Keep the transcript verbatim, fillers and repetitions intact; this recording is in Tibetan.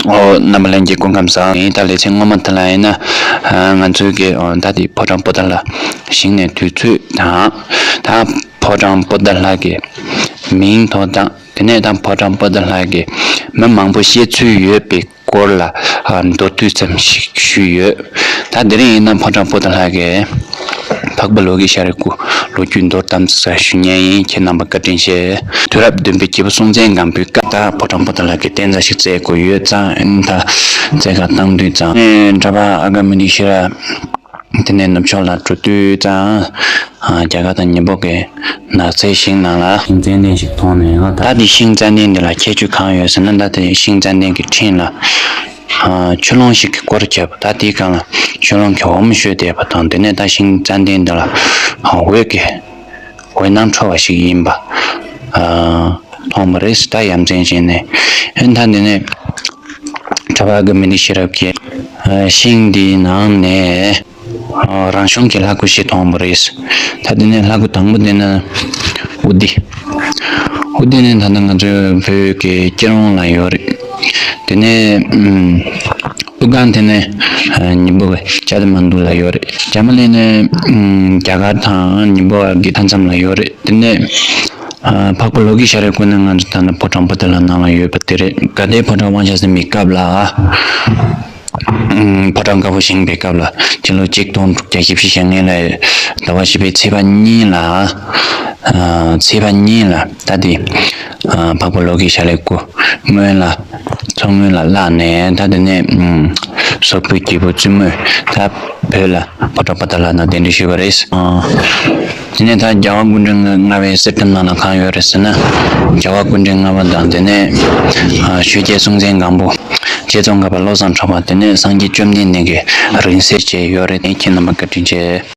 ཨོ། རྣམ་པ་ལྷན་རྒྱས་སྐུ་ཁམས་བཟང་། ཡིན་ད་ལེ་ཚན་སྔོན་མ་དེ་ལ་ཡིན་ན། ཨ། ང་ཚོའི་གི་ཨོ་ད་དེ་ཕོ་བྲང་པོ་ཏ་ལ་བཞེངས་ནས་དུས་ཚོད་དང་། ད་ཕོ་བྲང་པོ་ཏ་ལ་གི་མིང་ཐོགས་སྟངས། དེ་ནས་ད་ཕོ་བྲང་པོ་ཏ་ལ་གི་མི་མང་པོ་བཤད་ཚུལ་ཡོད་པའི་སྐོར་ལ། ཨ། མདོར་བསྡུས་ཙམ་ཞིག་ཞུས་ཡོད། ད་དེ་རིང་ཡིན་ན་ཕོ་བྲང་པོ་ཏ་ལ་གི་འཕགས་པ་ལོ་ཀེ་ཤྭ་རའི་སྐུ་ལོ་རྒྱུས་མདོར་ཙམ་ཞིག་ཞུ་མཁན་ཡིན། ཁྱེད་རྣམ་པ་བཀའ་དྲིན་ཆེ། དུས་རབས་བདུན་པའི་རྒྱལ་པོ་སྲོང་བཙན་སྒམ་པོའི་སྐབས། ད་ཕོ་བྲང་པོ་ཏ་ལ་གི་རྟེན་རྫས་ཤིག་བཙལ་དགོས་ཡོད་ཙང་། ཨིན་ད་བཙལ་ག་བཏང་དུས་ཙང་། ཨེ། གྲྭ་པ་ཨ་ག་མི་ཏི་ཤི་ར། དེ་ནས་ནུབ་ཕྱོགས་ལ་འགྲོ་དུས་ཙང་། ཨ། རྒྱ་གར་དང་ཉི་པོ་གི་ནགས་ཚལ་ཞིག་ནང་ལ་ཤིང་ཙན་དན་ཞིག་མཐོང་ནས། ཨ། ད་དེ་ཤིང་ཙན་དན་འདི་ལ་ཁྱད་ཆོས་གང་ཡོད་ཟེར་ན། ད་དེ་ཤིང་ཙན་དན་གྱི་ཕྲེང་ལ། ཨ། ཆུ་ཀླུང་ཞིག་གིས་བསྐོར་བྱས་པ། ད་དེའི་སྒང་ལ་ཆུ་ཀླུང་གི་འོ་མ་བཞོ་བསྡད་པ་དང་། དེ་ནས་ད་ཤིང་ཙན་དན་འདི་ལ། ཨ། འོད་ཀྱི། འོད་སྣང་འཕྲོ་བ་ཞིག་ཡིན་པ། ཨ། མཐོང་བ་རེད། ད་ཡ་མཚན་བྱས་ནས། ཨེ། ད་འདི་ནས་གྲྭ་པ་ཨ་ག་མི་ཏི་ཤི་ར་གིས། ཨ། ཤིང་འདིའི་ནང་ནས། ཨ། རང་བྱུང་གི་ལྷ་སྐུ་ཞིག་མཐོང་བ་རེད། ད་འདི་ནས་ལྷ་སྐུ་དང་པོ་འདི་ནི་ཨུ་ཏི། ཨུ་ཏི་ནི་ད་ལྟ་ང་ཚོའི་བོད་ཀྱི་སྐྱིད་རོང་ལ་ཡོད་རེད། དེ་ནས། ཨུམ། ཨུ་ག་དེ་ནི། ཨ། ཉི་པོ་གི་ཅ་ཏི་མན་དུ་ལ་ཡོད་རེད། ཇ་མ་ལི་ནི། ཨུམ། རྒྱ་གར་དང་ཉི་པོ་གི་མཐའ་མཚམས་ལ་ཡོད་རེད། དེ་ནས། ཨ། འཕགས་པ་ལོ་ཀེ་ཤྭ་རའི་སྐུ་ནི་ང་ཚོ་ད་ནི་ཕོ་བྲང་པོ་ཏ་ལ་ནང་ལ་ཡོད་པ་དེ་རེད། དགའ་ལྡན་ཕོ་བྲང་དབང་ཆ་ཟིན་པའི་སྐབས་ལ། ཨུམ། ཕོ་བྲང་དཀར་པོ་བཞེངས་པའི་སྐབས་ལ། སྤྱི་ལོ་གཅིག་སྟོང་དྲུག་བརྒྱ་བཞི་བཅུ་ཞེ་ལྔ་ལ་ཟླ་བ་བཞི་པའི་ཚེས་པ་གཉིས་ལ། ཨ། ཚེས་པ་གཉིས་ལ་ད་དེ། ཨ། འཕགས་པ་ལོ་ཀེ་ཤྭ་རའི་སྐུ་སྔོན་ལ། མཚོ་སྔོན་ལ་བརླགས་ནས། ད་དེ་ནས། ཨུམ། སོག་པོའི་རྒྱལ་པོ་བཙུན་མོས་ད་བོད་ལ་ཕོ་བྲང་པོ་ཏ་ལ་ནང་གདན་འདྲེན་ཞུས་པ་རེད། ཨ། དེ་ནས་ད་རྒྱལ་བ་སྐུ་ཕྲེང་ལྔ་པའི་གསེར་ཁྲིམས་ནང་ལ་གང་ཡོད་རེད་ཟེར་ན། རྒྱལ་བ་སྐུ་ཕྲེང་ལྔ་པ་དང་། དེ་ནས། ཨ། ཆོས་རྒྱལ་སྲོང་བཙན་སྒམ་པོ། རྗེ་ཙོང་ཁ་པ་བློ་བཟང་གྲགས་པ། དེ་ནས་སངས་རྒྱས་བཅོམ་ལྡན་འདས་ཀྱི་རིང་བསྲེལ་བཅས་ཡོད་རེད། ཁྱེད་རྣམ་པ་བཀའ་དྲིན་ཆེ།